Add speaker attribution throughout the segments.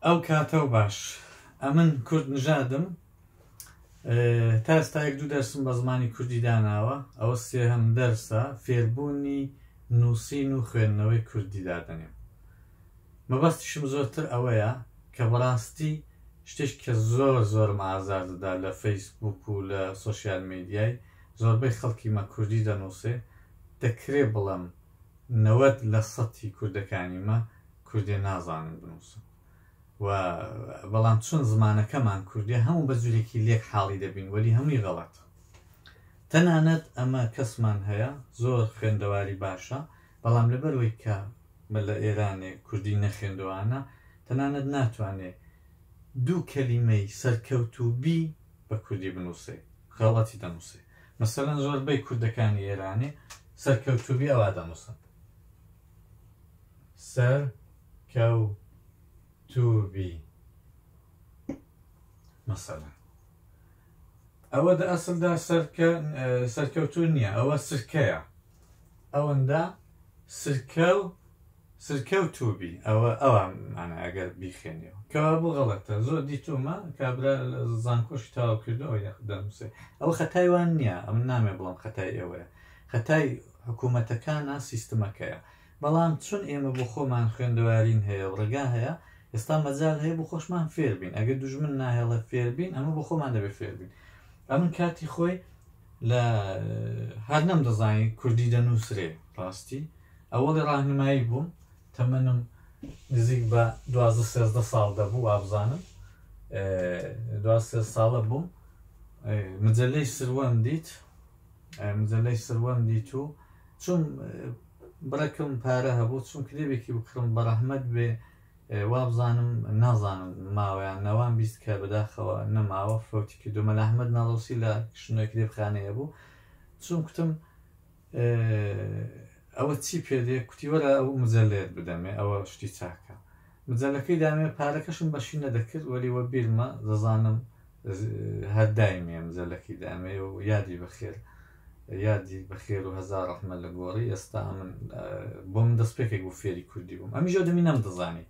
Speaker 1: ئەو کاتەو باش. ئەمن کورد نژادم تا ئێستا یەک دوو دەرسم بە زمانی کوردی داناوە ئەوە سێهەم دەرسە فێربوونی نووسین و خوێندنەوەی کوردی دادەنێم مەبەستیشم زۆرتر ئەوەیە کە بەڕاستی شتێک کە زۆر زۆرم ئازار دەدا لە فەیسبوک و لە سۆشیال میدیای زۆربەی خەڵکی مە کوردی دەنووسێ دەکرێ بڵێم 90 لە سەتی کوردەکانی مە کوردێ نازانن بنووسن و بەڵام چون زمانەکەمان کوردیە هەموو بە جورێکی لێک حاڵی دەبین وەلی هەمووی غەڵەتە تەنانەت ئەمە کەسمان هەیە زۆر خوێندەواری باشە بەڵام لەبەرەوەی کە بە لە ئێرانێ کوردی نەخێندوانە تەنانەت ناتوانێ دوو کەلیمەی سەرکەوتوبی بە کوردی بنووسێ غەڵەتی دەنووسێ مەسەلەن زۆربەی کوردەکانی ئێرانێ سەرکەوتوبی ئەوا دەنووسن سەر کەو توبی مەسەلەن ئەوە دە ئەسلدا سەرکە سەرکەوتوو نییە ئەوە سرکەیە ئەوەندە سرکە و سرکەوتووبی ئەوە ئەوە مانا ئەگەر بیخێنیەوە کەوابوو غەڵەتە زۆر دیتومە کابرا زانکۆشی تەواو کردو ئەوەی دەنووسێ ئەوە خەتای وان نییە ئەمن نامێ بڵم خەتای ئێوەیە خەتای حکوومەتەکانە سیستمەکەیە بەڵام چون ئێمە بۆ خۆمان خوێندەوارین هەیە و ڕێگا هەیە ئێستا مەجال هەیە بۆ خۆشمان فێر بین ئەگەر دوژمن ناهێڵە فێر بین ئەمە بۆ خۆمان دەبێت فێر بین ئەمن کاتی خۆی لە هەر نەمدەزانی کوردی دەنووسرێ ڕاستی ئەوەڵی ڕاهنمایی بووم تەمەنم نزیک بە 12 13 ساڵ دەبوو وابزانم 12 ساڵە بووم مجلەی سروەم دیت مجلەی سروەم دیت و چون بڕێکم پارە هەبوو چون کتێبێکی بکڕم بەڕەحمەت بێ وابزانم نازانم ماوەیان نەوان 20 کە بەداخەوە نەماوە فەوتی کردو مەلا ئەحمەد ناڵۆسی لە شنۆی کتێبخانەیە بوو چون کوتم ئەوە چی پێ دێ کوتی وەرە ئەو مجلەیەت بدەمێ ئەوە شتی چاکە مجلەکەی دامێ پارەکەشم بەشی نەدەکرد وەلی وە بیرمە دەزانم هەر دایمێ مجلەکەی دامێ و یادی بەخێر یادی بەخێر و هەزار ڕەحمە لە گۆڕی ئێستا من بۆ من دەستپێکێک بوو فێری کوردی بووم ئەمیش ئەو دەمی نەمدەزانی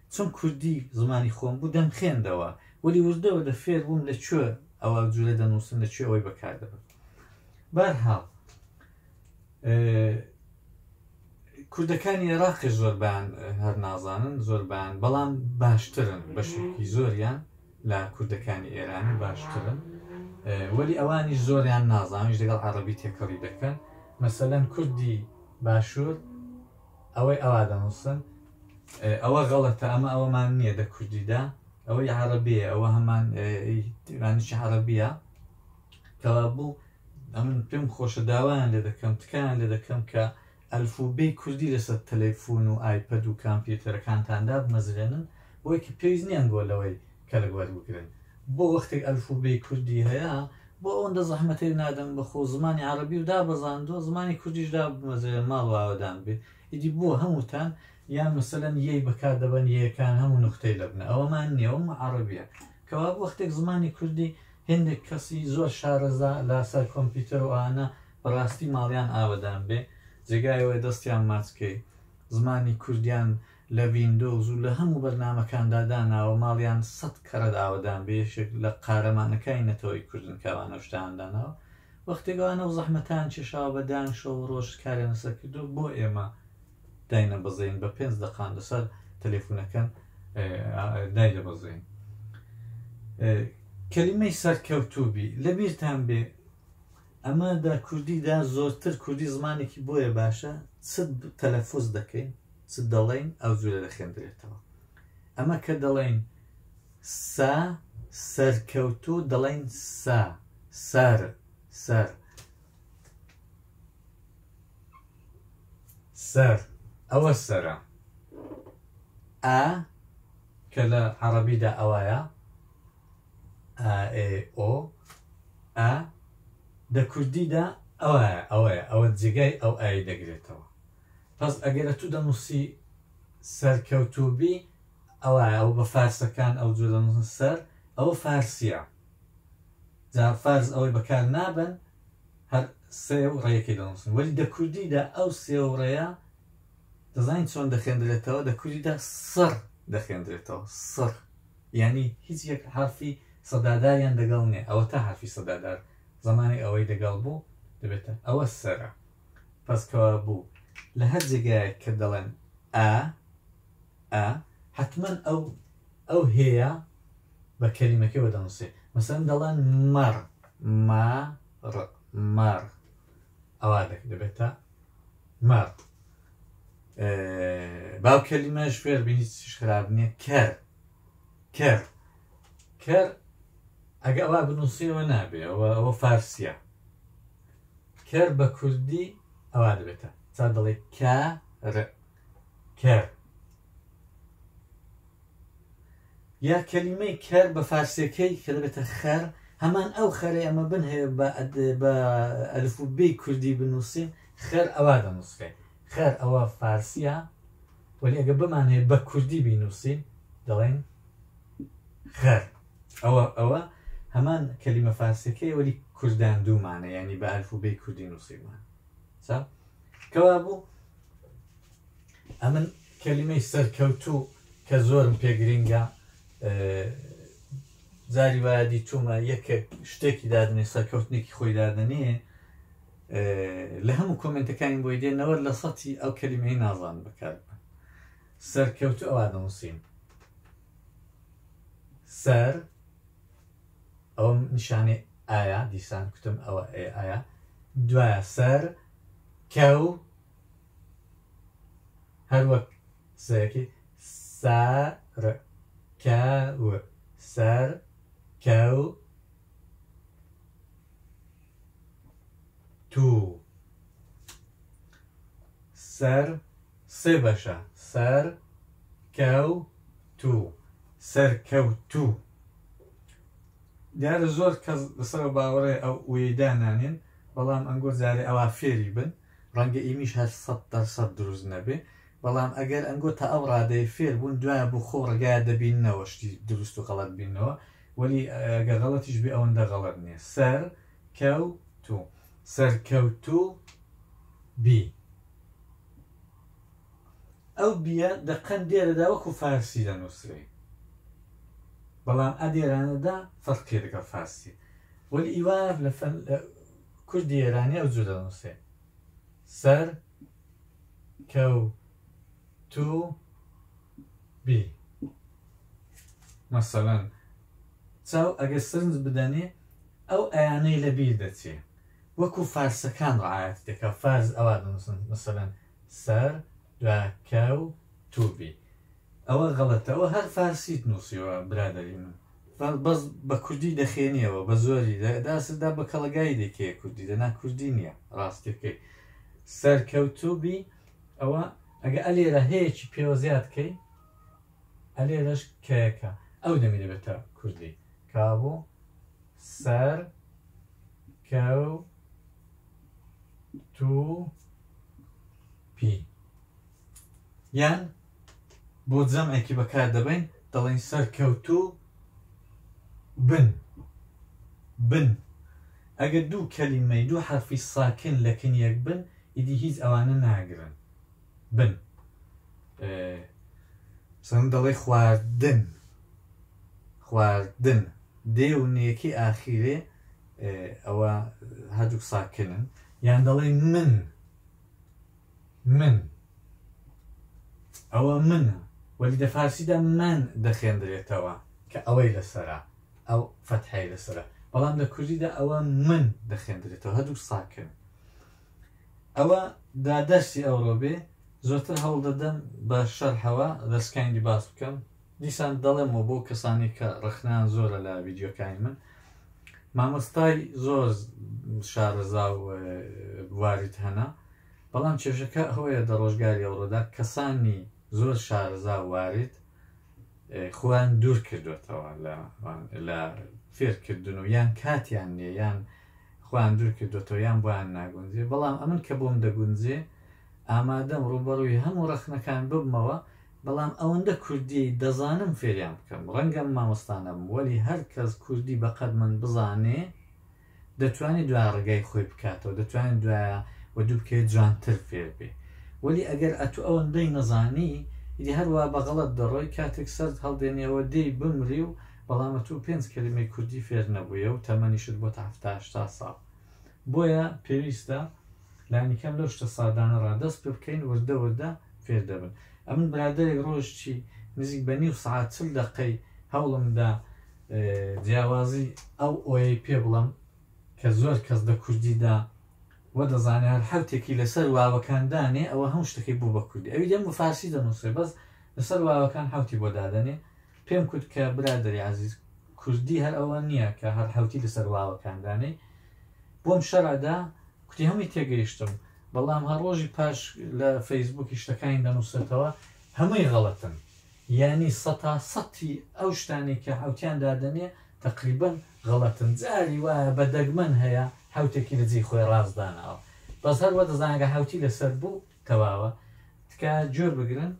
Speaker 1: چون کوردی زمانی خۆم بوو دەمخێندەوە وەلی وردەوە دە فێر بووم لە کوێ ئەوە جوورە دەنووسن لە کوێ ئەوەی بەکار دەبن بەرحاڵ کوردەکانی عێراقی زۆربیان هەر نازانن زۆربیان بەڵام باشترن بەشێکی زۆریان لە کوردەکانی ئێرانی باشترن وەلی ئەوانیش زۆریان نازانیش لەگەڵ عەڕەبی تێکەڵی دەکەن مەسەلەن کوردی باشوور ئەوەی ئەوا دەنووسن ئەوە غەڵەتە ئەمە ئەوەمان نییە دە کوردیدا ئەوەی عەڕەبیە ئەوە هەمان ئیرانیشی عەڕەبیە کەوابوو ئەمن پێم خۆشە داوایان لێ دەکەم تکایان لێ دەکەم کە ئەلفوبێی کوردی لەسەر تەلەیفون و ئایپەد و کامپیوتەرەکانتان دابمەزرێنن بۆی کە پێویست نییە ئەنگۆ لەوەی کەلک وەربگرن بۆ وەختێک ئەلفوبێی کوردی هەیە بۆ ئەوەندە زەحمەتەی نادەن بە خۆ زمانی عەڕەبی و دابەزاندووە زمانی کوردیش دابمەزرێن ماڵ و ئاوەدان بێ ئیدی بۆ هەمووتان یان مەسەلەن یەی بەکار دەبەن یەکان هەموو نوختەی لەبنە ئەوەمان نییە ئەوە عەڕەبیە کەوابوو وەختێک زمانی کوردی هێندێک کەسی زۆر شارەزا لە سەر کۆمپیوتەر و ئەوانە بەڕاستی ماڵیان ئاوەدان بێ جێگای ئەوەیە دەستیان ماچ کەی زمانی کوردیان لە ویندۆز و لە هەموو بەرنامەکاندا داناوە ماڵیان سەد کەڕەت ئاوەدان بێ یەکێک لە قارەمانەکانی نەتەوەی کوردن کە ئەوانە ئەو شتانە داناوە وەختێک ئەوانە ئەو زەحمەتان کێشاوە بە دان شەو و ڕۆژ کاریان لەسەر کردووە بۆ ئێمە داینەبەزێین بە پێنج دەقان لەسەر تەلەفونەکەن دایدەبەزێین کەلیمەی سەرکەوتووبی لەبیرتان بێ ئەمە دە کوردیدا زۆرتر کوردی زمانێکی بۆیە باشە چ تەلەفوز دەکەین چ دەڵێین ئەو جورە دەخێندرێتەوە ئەمە کە دەڵێین سا سەرکەوتوو دەڵێین سا سەر سەر سەر ئەوە سەرە ئا کە لە عەڕەبیدا ئەوایە ئا ئێ ئۆ ئا دە کوردیدا ئەوایە ئەوەیە ئەوە جێگای ئەو ئای دەگرێتەوە پس ئەگەر ئەتوو دەنووسی سەرکەوتووبی ئەوایە ئەو بە فارسەکان ئەو جۆرە دەنووسن سەر ئەوە فارسیە جا فارس ئەوەی بەکار نابەن هەر سێ و ڕێیەکەی دەنووسن وەلی دە کوردیدا ئەو سێ و ڕێیە دەزانین چۆن دەخێندرێتەوە دە کوردیدا سڕ. دەخوێندرێتەوە سڕ یانی هیچ یەک حەرفی سەداداریان دەگەڵ نیە ئەوەتا حەرفی سەدادار زەمانی ئەوەی دەگەڵ بوو دەبێتە ئەوە سەرە پس کەوابوو لە هەر جێگایەک کە دەڵێن ئا ئا حتمما ئەو ئەو هەیە بە کەلیمەکەوە دەنووسێ مەسەن دەڵێن مەڕ ما ڕ مەڕ ئەوا دەبێتە مەڕ باو کەلیمەش فێر بین هیچ خراپ نییە کەر کەر کەر ئەگە ئەوە بنووسیەوە نابێ ئەوە ئەوە فارسیە کەر بە کوردی ئەوا دەبێتە چا دەڵێ کار کەر یا کەلیمەی کەر بە فارسیەکەی کە دەبێتە خەر هەمان ئەو خەرەی ئەمە بن هەیە بە ئەلفوبێی کوردی بنووسین خەر ئەوا دەنووسرێ خەر ئەوە فارسیە وەلی ئەگە بمان هەیە بە کوردی بینووسین دەڵێن خەر ئەوە ئەوە هەمان کەلیمە فارسیەکەی وەلی کوردان دوومانە ینی بە ئەلفوبێی کوردی نووسیمان سا کەوابوو ئەمن کەلیمەی سەرکەوتوو کە زۆرم پێ گرینگە جاری وایە دیتومە یەکێک شتێکی دادنێ سەرکەوتنێکی خۆی دادەنێ لە هەموو کۆمنتەکانی بۆی دێ نەوە لە سەتی ئەو کەلیمەی نازان بەکار بن سەرکەوتو ئەوە دەنووسین سەر ئەوە نیشانەی ئایا دیسان کوتم ئەوە ئایا دوایە سەر کەو هەر وەک سەرەکی سار کەو سەر کەو تو سەر سێ بەشە سەر کەو تو سەرکەوتوو دیارە زۆر کەس لەسەر باوەڕێ ئەو وی دانانێن بەڵام ئەنگۆ جارێ ئەوا فێری بن ڕەنگە ئیمیش هەر 100% دروست نەبێ بەڵام ئەگەر ئەنگۆ تا ئەو ڕادەیە فێر بوون دوایە بۆ خۆ ڕێگایە دەبیننەوە شتی دروست و غەڵەت بینەوە وەلی ئەگەر غەڵەتیش بێ ئەوەندە غەڵەت نییە سەر کەو تو سەرکەوتوو بی ئەو بیە دەقەن دێرەدا وەکو فارسی دەنووسرێ بەڵام ئەدێرانەدا فەرقی لەگەڵ فارسی وەلی ئیوار لە فەن کوردی ئێرانی ئەو جوو دەنووسێ سەر کەو تو بی مەسەلەن چاو ئەگەر سرنج بدەنێ ئەو ئەیانەی لە بیر دەچێ وەکو فارسەکان ڕعایەتی دەکا فارس ئەوا دەنووسن مەسەلەن سەر دوای کەو تو بی ئەوە غەڵەتە ئەوە هەر فارسیت نووسیوە برادەری من بەس بە کوردی دەخێنیەوە بە زۆری داسدا بە کەڵەگای دەکەیە کوردی دەنا کوردی نییە ڕاستیەکەی سەرکەوتوو بی ئەوە ئەگە ئەلێرە هەیەکی پێوە زیاد کەی ئەلێرەش کەیەکە ئەو دەمی دەبێتە کوردی کابوو سەر کەو تو پی یان بۆ جەمعێکی بەکار دەبەین دەڵێن سەرکەوتوو بن بن ئەگەر دوو کەلیمەی دوو حەرفی ساکن لە کن یەک بن ئیدی هیچ ئەوانە ناگرن بن سەن دەڵێ خواردن خواردن دێ و نێکی ئاخیرێ ئەوە هەردووک ساکنن یان دەڵێ من من ئەوە منە وەلی دە فارسیدا من دەخێندرێتەوە کە ئەوەی لەسەرە ئەو فەتحەی لەسەرە بەڵام لە کوردیدا ئەوە من دەخێندرێتەوە هەردوو ساکن ئەوە دا دەرسی ئەوڕۆ بێ زۆرتر هەوڵ دەدەم بە شەرحەوە دەرسکانی باس بکەم دیسان دەڵێمەوە بۆ کەسانی کە ڕەخنەیان زۆرە لە ڤیدیۆکانی من مامۆستای زۆر شارەزا و وارد هەنە بەڵام کێشەکە ئەوەیە دە ڕۆژگاری ئەوڕۆدا کەسانی زۆر شارەزا و وارد خۆیان دوور کردوێتەوە لە فێرکردن و یان کاتیان نییە یان خۆیان دوور کردوێتەوە یان بۆیان ناگونجێ بەڵام ئەمن کە بۆم دەگونجێ ئامادەم ڕووبەڕووی هەموو ڕەخنەکان ببمەوە بەڵام ئەوەندە کوردی دەزانم فێریان بکەم ڕەنگەم مامۆستا نەبم وەلی هەر کەس کوردی بەقەد من بزانێ دەتوانێت دوای ڕێگای خۆی بکاتەوە دەتوانێت دوایە و دوو بکەوێت جوانتر فێر بێ وەلی ئەگەر ئەتو ئەوەندەی نەزانی ئیدی هەروا بە غەڵەت دەڕۆی کاتێک سەرت هەڵدێنیەوە دێی بمری و بەڵام ئەتوو پێنج کەلیمەی کوردی فێر نەبوویە و تەمەنیشت بۆتە 70 80 ساڵ. بۆیە پێویستە لانیکەم لەو شتە سادانە ڕا دەست پێ بکەین وردە وردە فێر دەبن. ئەمن برادەرێک ڕۆژ چی نزیک بە نیو سەعات 40 دەقەی هەوڵم دا جیاوازی ئەو ئۆیەی پێ بڵێم کە زۆر کەس لە کوردیدا وە دەزانێ هەر حەوتێکی لەسەر واوەکان دانێ ئەوە هەموو شتەکەی بوو بە کوردی ئەوی دەم بە فارسی دەنووسێ بەس لەسەر واوەکان حەوتی بۆ دادەنێ. پێم کوت کە برادەری عەزیز کوردی هەر ئەوە نییە کە هەر حەوتی لەسەر واوەکان دانێی. بۆم شەرعدا کوتی هەمووی تێگەیشتم بەڵام هەر ڕۆژی پاش لە فەیسبووکی شتەکانی دەنووسێتەوە هەمووی غەڵەتن. یانی سەتا سەتی ئەو شتانەی کە حەوتیان دادەنێ تەقریبەن غەڵەتن. جاری وایە بە دەگمەن هەیە حەوتێکی لە جێی خۆی ڕاست داناوە بەس هەر وا دەزانێ کە حەوتی لەسەر بوو تەواوە. تکایە گوێ بگرن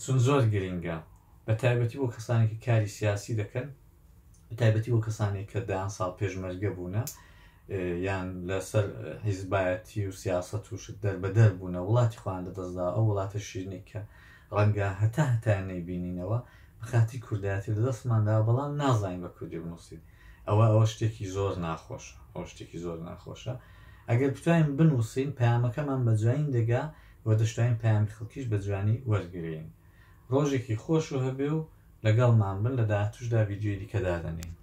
Speaker 1: چون زۆر گرینگە بە تایبەتی بۆ کەسانی کە کاری سیاسی دەکەن، بە تایبەتی بۆ کەسانی کە دەیان ساڵ پێشمەرگە بوونە یان لەسەر حیزبایەتی و سیاسەت و شت دەربەدەر بوونە، وڵاتی خۆیان لەدەستدا، ئەو وڵاتە شیرینەی کە ڕەنگە هەتا هەتایە نەیبینینەوە بە خاتری کوردایەتی لەدەستمان داوە، بەڵام نازانین بە کوردی بنووسین. ئەوە ئەوە شتێکی زۆر ناخۆشە، ئەوە شتێکی زۆر ناخۆشە. ئەگەر بتوانین بنووسین پەیامەکەمان بە جوانی دەگا و دەشتوانین پەیامی خەڵکیش بە جوانی وەرگرین. ڕۆژێکی خۆش و هەبێ و لەگەڵمان بن لە داهاتووشدا ڤیدیۆی دیکە دادەنێین.